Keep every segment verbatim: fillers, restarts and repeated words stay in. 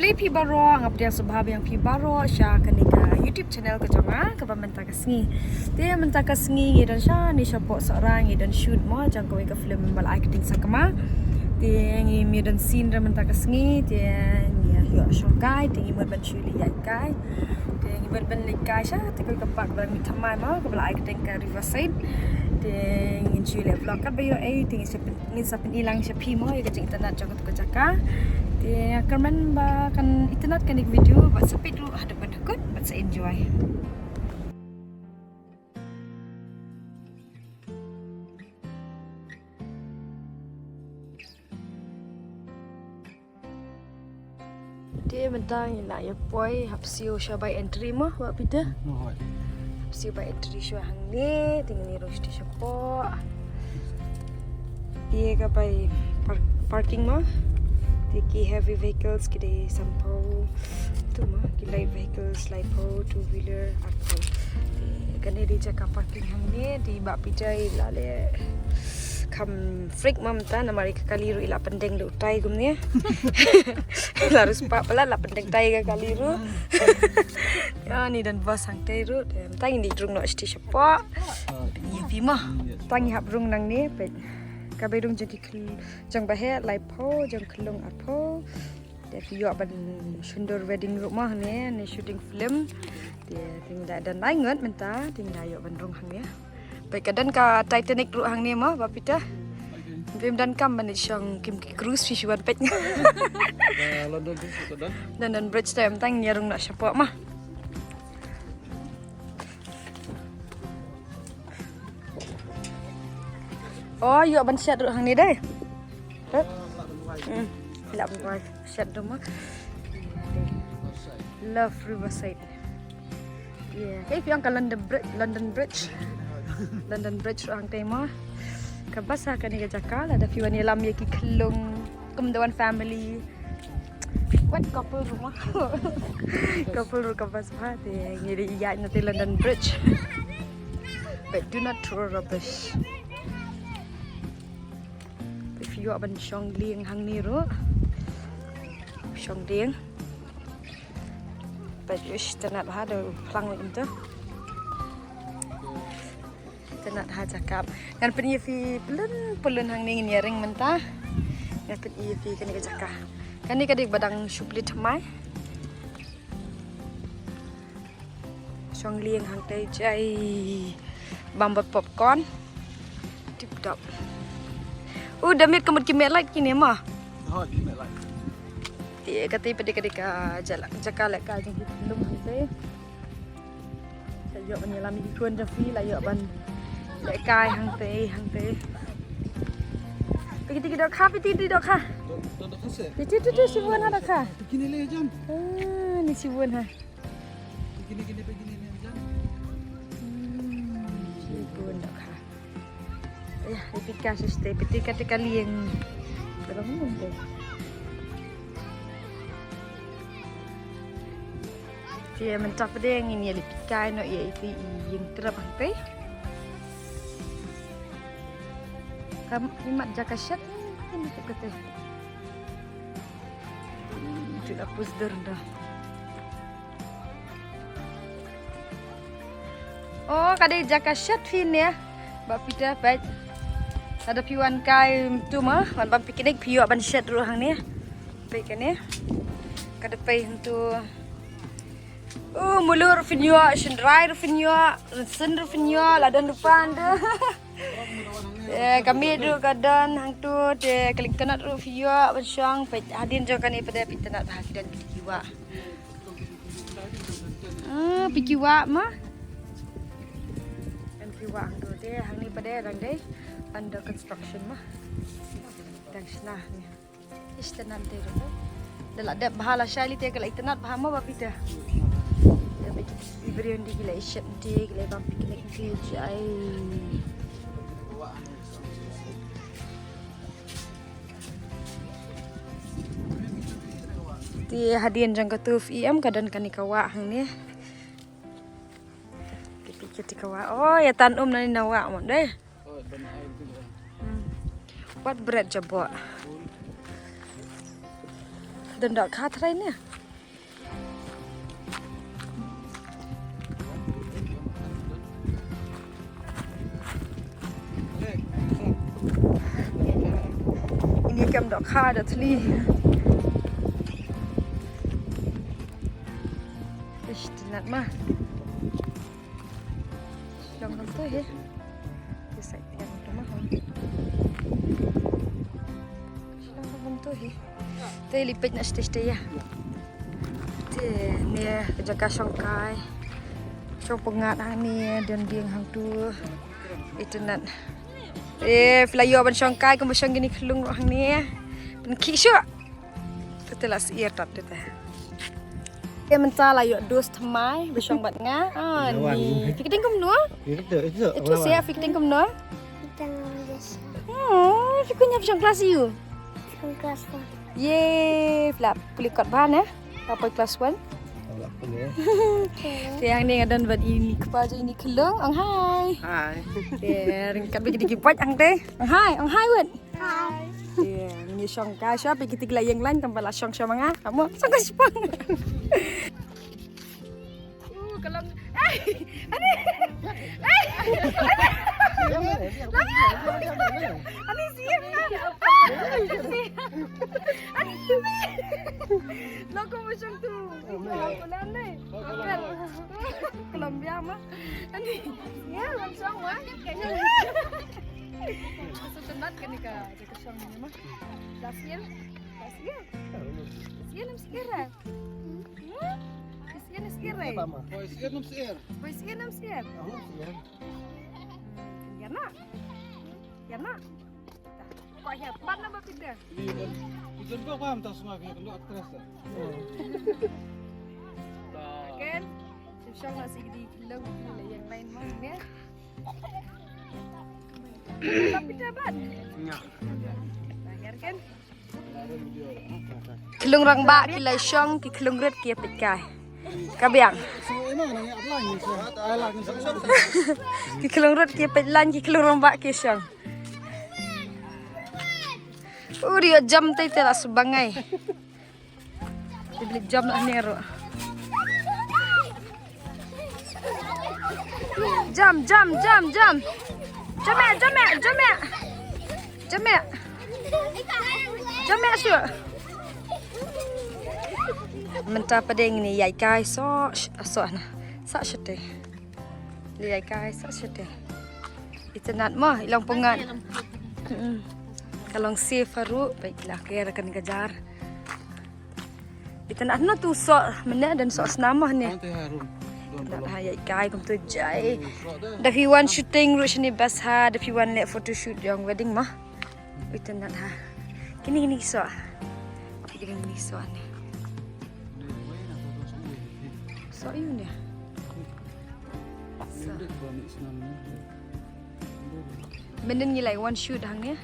Phi baroh, nga pdiang sngewbha ïa phi baroh sha kane ka YouTube channel ka jong nga, kaba mynta ka sngi. Te mynta ka sngi ngi don shane shapoh Sohra, ngi don shoot mo jong kawei ka film ba la ai kyrteng Sakma. Te ngi mih don scene ruh mynta ka sngi, te ngi ïa ïoh shong kai, te ngi mut ban shu leit ïaid kai. Te ngi mut ban leit kai sha te kawei ka park ba la mih thymmai mo, kaba la ai kyrteng ka Riverside. Te ngin shu leit vlog katba ïoh ei, te ngin sa pyn- ngin sa pyni lang sha phi mo ïa ka jingitynnad jong katu ka jaka. Te kyrmen ba kan itynnad kane ka video, bad sa peit ruh haduh ban da kut, bad sa enjoy. Te mynta ngi la ïa poi hap siew sha bai entry mo, Bah Peter. Hooid. Hap siew bai entry shuwa hangne, te ngin ïa rung shatei shapoh. Ïa ka bai park-, parking mo. Te ki heavy vehicles ki dei sanphew. Tu mo, ki light vehicles laiphew, two wheeler arphew. Te kane dei jaka parking hangne, te Bah Peter i la leh kham freak mo mynta, namar ïa ka kali ruh i la pyndeng da u tai kumne. La riewspah palat, la pyndeng tai ïa ka kali ruh. Ïa, ngi don bus hangtei ruh. Te mynta ngin ïa rung noh shatei shapoh. Ïa phi mo. Mynta ngi hap rung nangne, peit. Ka bai rung jong ki khyl-, jong ba heh laiphew, jong khyllung arphew. Te phi ïoh ban shon dur wedding ruh mo hangne, ne shooting film. Te, te ngi la don lai ngut mynta, te ngi la ïoh ban rung hangne. Peit ka don ka Titanic ruh hangne mo, Bah Peter. Phim donkam ban leit shong kim ki cruise, phi shu wan peit. Ka London Bridge ka don. London Bridge te mynta ngi ïa rung noh shapoh mo. Oh, ïoh ban shet ruh hangne dei. Heh? Hmm, lah ban wai. Shet ruh mo. Love Riverside. Yeah. Hei, phi ong ka London Bridge, London Bridge. London Bridge ruh hangtei mo. Kaba sa kane ka jaka, lada phi wan ïalam ïa ki khyllung, kum da wan family. Wat couple ruh mo. Couple ruh kaba sbha te ngi dei ïaid na te London Bridge. But do not throw rubbish. Phi ïoh ban shong lieng hangne ruh. Shong lieng. Peit, ish, itynnad bha da u phlang lem tu. Itynnad ha jaka. Ngan pyni ïa phi pyllun pyllun hangne, ngin ïa ring mynta. Ngan pyni ïa phi kane ka jaka. Kane ka dei ba dang shu plie thymmai. Shong lieng hangtei jai. Bam bad popcorn. Tip top. U da miet ka mut ki meh light kine mo. Hooid, ki meh light. Te katei pat dei ka dei ka jala-, jaka lehkai jong ki khyllung hangtei. Sa ïoh ban ïalam ïa ki khun jong phi, la ïoh ban lehkai hangtei, hangtei. Phi kiti ki dohkha, phi kiti dohkha. Doh-, doh-, dohkha se. Phi kiti, kiti, kiti, shibun ha dohkha. Phi kine leh jan. Ah, ni shibun ha. Phi kine, kine, phi kine leh jan. Hmm, shibun dohkha. Ïa, ïa pika shisha, pika te ka lieng. Ka long mun te. Te mynta pat de ngin ïa leit pika noh ïa ite i ïing trep hangtei. Kam imat jaka shet, ini kata. Itu dah pus dur dah. Oh, ka dei jaka shet phi ne. Bah Peter, peit. Lada phi wan kai tu mo, wan bam picnic phi ïoh ban shet ruh hangne. Peit kane. Ka dei peit hangtu. Oh, mulu ruh phin ïoh, shynrai ruh phin ïoh, rynsun ruh phin ïoh, la don ruh pan tu. Eh, ka miet ruh ka don hangtu, te ka lyngngoh ruh phi ïoh ban shong, peit hadien jong kane pat de phi itynnad ha ki don ki wah. Ah, phi ki wah mo. Don ki wah hangtu te, hangne pat de dang dei under construction mo. Dang shna ne. Ish, itynnad te ruh. Da la dep bha lashai lei te ka la itynnad bha mo Bah Peter. Te ba ki briew lei ki la shet te, ki la bam picnic te jai. Te hadien jong katu phi i em ka don kane ka wah hangne. Te phi kiti ka wah. Oh, ïa tan um na ni na wah mo de. Hmm. Wat bret jabok. Don dohkha trai ne. Dohkha dohthli. Ish, tynnat ma. Shong kumto hi. Te sait tiang to ma hon. Shong kumto hi. Te lipit na stage te ya. Te ne ka jaka shong kai. Shong pyngngad hangne, don dieng hangtu. Itynnat. Eh, phi la ïoh ban shong kai, kumba shong kine ki khyllung ruh hangne. Pynkhih shuh. Te la syier tat te. Eh, mynta la ïoh dos thymmai ba shong bad nga. Ah, ni. Phi kyrteng kumno? Itu sih, phi kyrteng kumno? Oh, phi kyrteng shong klas aïu? Shong klas one. Ye, phi la pule kot bha ne? Phi poi klas one. Te hangne nga don bad ine i kpa jong ine i khyllung, ong hai. Hai. Te ryngkat bad kine ki paid hangtei. Ong hai, ong hai wut. Hai. Te ngi shong kai sha, peit kito ki la ïeng line, tang ba la shong sha ma nga. Ka mo shong kai shaphang. Uh, ka long. Ai, ani. Ai, ani. Ani, siem na. Ani, siem. Ani, siem. Lo ko mo shong tu. Ko lan ne. Colombia ma. Ani, ya, mo shong ma. So tynnat kane ka, ka shong ne ma. Last year. Last year. Last year, last year. Syier ne syier eh? Hmm? Syier ne syier eh? Apa, Ma? Poi syier ne syier? Poi syier ne syier? Aku syier. Ïa na. Ïa na. Ko ïa pat na ba phi da. Ni kan. Ijan ko paham tak semua, kan dok aktris dah. Kan? Shong la sigi di khyllung, la ïeng line mo ne. Ba phi da ban. Nya. Ïa kan. Khyllung rangbah ki la shong, ki khyllung rit ki peit kai. Ka biang. Ki khyllung rit ki peit line, ki khyllung rangbah ki shong. U ri jam tai te la sbangai. Ki bli jam la ne ro. Jam, jam, jam, jam. Jam eh, jam eh, jam eh. Jam eh. Jam eh shuh. Mynta pat de ngin ïai kai soh, soh na. Soh shatei. Ïai kai soh shatei. Itynnat mo, i long pyngngad. Mm-mm. Ka long safe haruh, peit la ker kan ka jar. Itynnat hano tu soh, mynne don soh snam mo ne. Itynnat ha ïai kai kumtu jai. Da phi wan shooting ruh shane best ha, da phi wan leh photoshoot jong wedding mo. Itynnat ha. Kine kine soh. Kine kine soh ne. Soh ïu ne. Soh. Mynnin ngi la wan shoot hangne.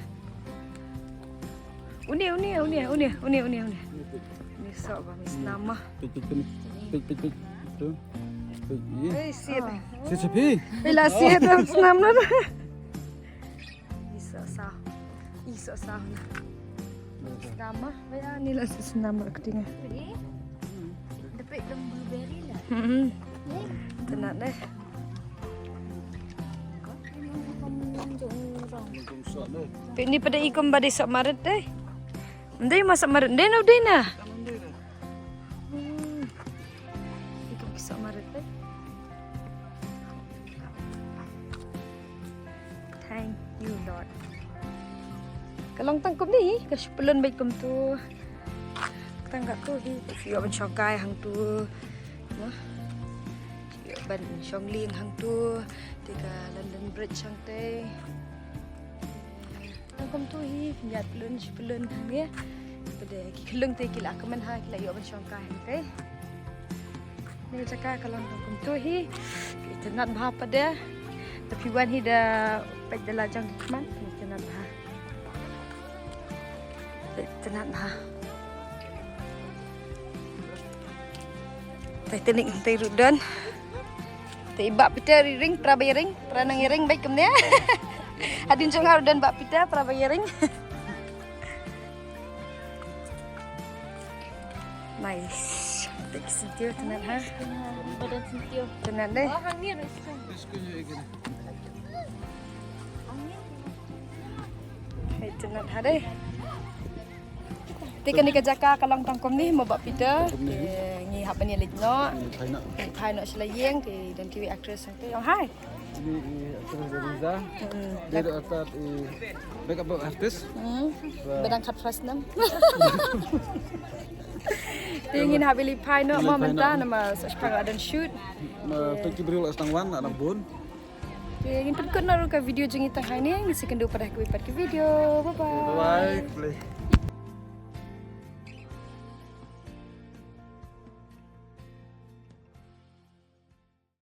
Une, une, une, une, une, une, une. Ni soh ba mi snam ma. Peit, peit, peit. Peit, peit, peit. Tu. Peit, ye. Ei, siat. Siat siat phi. Ei, la siat ba mi snam na. Ni soh soh. Ni soh soh na. Snam ma. Ba ïa ni la snam ma ka tinga. Depek dong blueberry la. Hmm. Tynnat deh. Peit ni pat i kum ba dei soh marit dei. Ndei ma soh marit dei na, dei na. Hmm. I kum ki soh marit dei. Thank you, Lord. Ka long tang kumne hi, ka shu pyllun beit kumtu. Tang katto hi, phi ïoh ban shong kai hangtu. Mo? Phi ïoh ban shong lieng hangtu. Te ka London Bridge hangtei. Tang kumtu hi, pynïaid pyllun, shi pyllun hangne. Bad ki khyllung te ki la kmen ha, ki la ïoh ban shong kai hangtei. Ni jaka ka long tang kumtu hi. Itynnat bha pat de. Da phi wan hi da peit da la jong ki khmat, itynnat bha. Itynnat bha. Titanic hangtei ruh don. Te i Bah Peter i ring, pra ba ïa ring, pra nang ïa ring beit kumne. Hadien jong nga ruh don Bah Peter, pra ba ïa ring. Nice. Te ki syntiew tynnat ha. Ba don syntiew. Tynnat dei. Oh, hangne ruh. Hei, tynnat ha dei. Te kane ka jaka ka long tang kumne mo Bah Peter. Kumne. Te ngi hap ban ïa leit noh. Ngi phai noh. Ngi phai noh sha la ïing te don kiwei actress hangtei. Oh, hi. Ini i actress Vanessa. Hmm. Dia dah start i makeup artist. Hmm. Ba dang khat first nam. Te ngin hap ban leit phai noh mo mynta namar sa shipang la don shoot. Ma Pinky Bril as tang wan, anak bun. Te ngin pynkut noh ruh ka video jong ngi tang hangne, ngin sa ïakynduh pat ha kawei pat ka video. Bye bye. Bye bye.